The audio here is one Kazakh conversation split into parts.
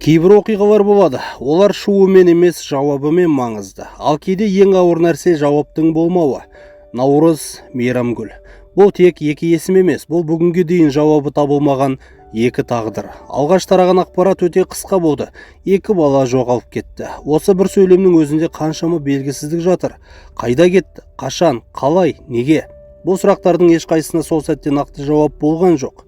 Кейбір оқиғалар болады, олар шуымен емес, жауабымен маңызды. Ал кейде ең ауыр нәрсе – жауаптың болмауы. Наурыз, Мейрамгүл – бұл тек екі есім емес, бұл бүгінге дейін жауабы табылмаған екі тағдыр. Алғаш тараған ақпарат өте қысқа болды: екі бала жоғалып кетті. Осы бір сөйлемнің өзінде қаншама белгісіздік жатыр. Қайда кетті? Қашан? Қалай? Неге? Бұл сұрақтардың ешқайсысына сол сәтте нақты жауап болған жоқ.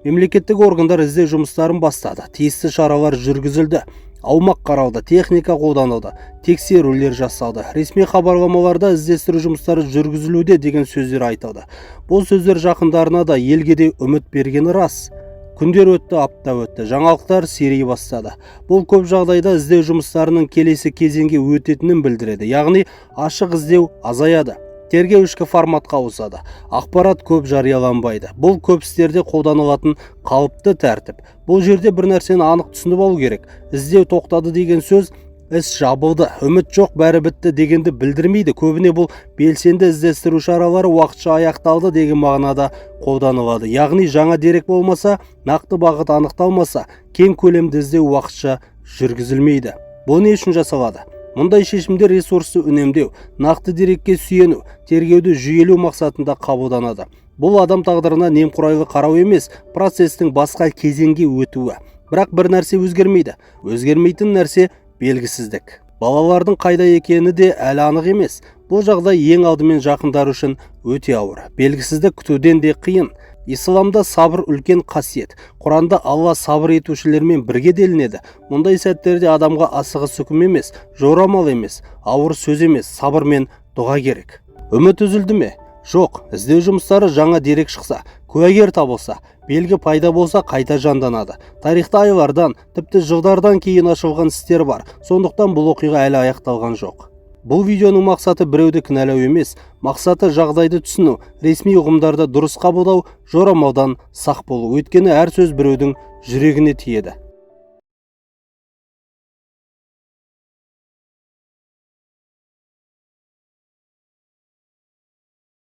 Мемлекеттік органдар іздеу жұмыстарын бастады, тиісті шаралар жүргізілді, аумақ қаралды, техника қолданылды, тексерулер жасалды. Ресми хабарламаларда «іздестіру жұмыстары жүргізілуде» деген сөздер айтылды. Бұл сөздер жақындарына да, елге де үміт бергені рас. Күндер өтті, апта өтті, жаңалықтар сирей бастады. Бұл көп жағдайда іздеу жұмыстарының келесі кезеңге өтетінін білдіреді, яғни ашық іздеу азаяды, тергеу ішкі форматқа ауысады, ақпарат көп жарияланбайды. Бұл көп істерде қолданылатын қалыпты тәртіп. Бұл жерде бір нәрсені анық түсініп алу керек: іздеу тоқтады деген сөз іс жабылды, үміт жоқ, бәрі бітті дегенді білдірмейді. Көбіне бұл белсенді іздестіру шаралары уақытша аяқталды деген мағынада қолданылады, яғни жаңа дерек болмаса, нақты бағыт анықталмаса, кең көлемді іздеу уақытша жүргізілмейді. Бұл не үшін жасалады? Мұндай шешімдер ресурсты үнемдеу, нақты дерекке сүйену, тергеуді жүйелеу мақсатында қабылданады. Бұл адам тағдырына немқұрайлы қарау емес, процестің басқа кезеңге өтуі. Бірақ бір нәрсе өзгермейді. Өзгермейтін нәрсе – белгісіздік. Балалардың қайда екені де әлі анық емес. Бұл жағдай ең алдымен жақындар үшін өте ауыр. Белгісіздік күтуден де қиын. Исламда сабыр – үлкен қасиет. Құранда «Алла сабыр етушілермен бірге» делінеді. Мұндай сәттерде адамға асығыс үкім емес, жорамал емес, ауыр сөз емес, сабыр мен дұға керек. Үміт үзілді ме? Жоқ. Іздеу жұмыстары жаңа дерек шықса, куәгер табылса, белгі пайда болса, қайта жанданады. Тарихта айлардан, тіпті жылдардан кейін ашылған істер бар. Сондықтан бұл оқиға әлі аяқталған жоқ. Бұл видеоның мақсаты біреуді кінәлау емес. Мақсаты – жағдайды түсіну, ресми ұғымдарды дұрыс қабылдау, жорамалдан сақ болу. Өйткені әр сөз біреудің жүрегіне тиеді.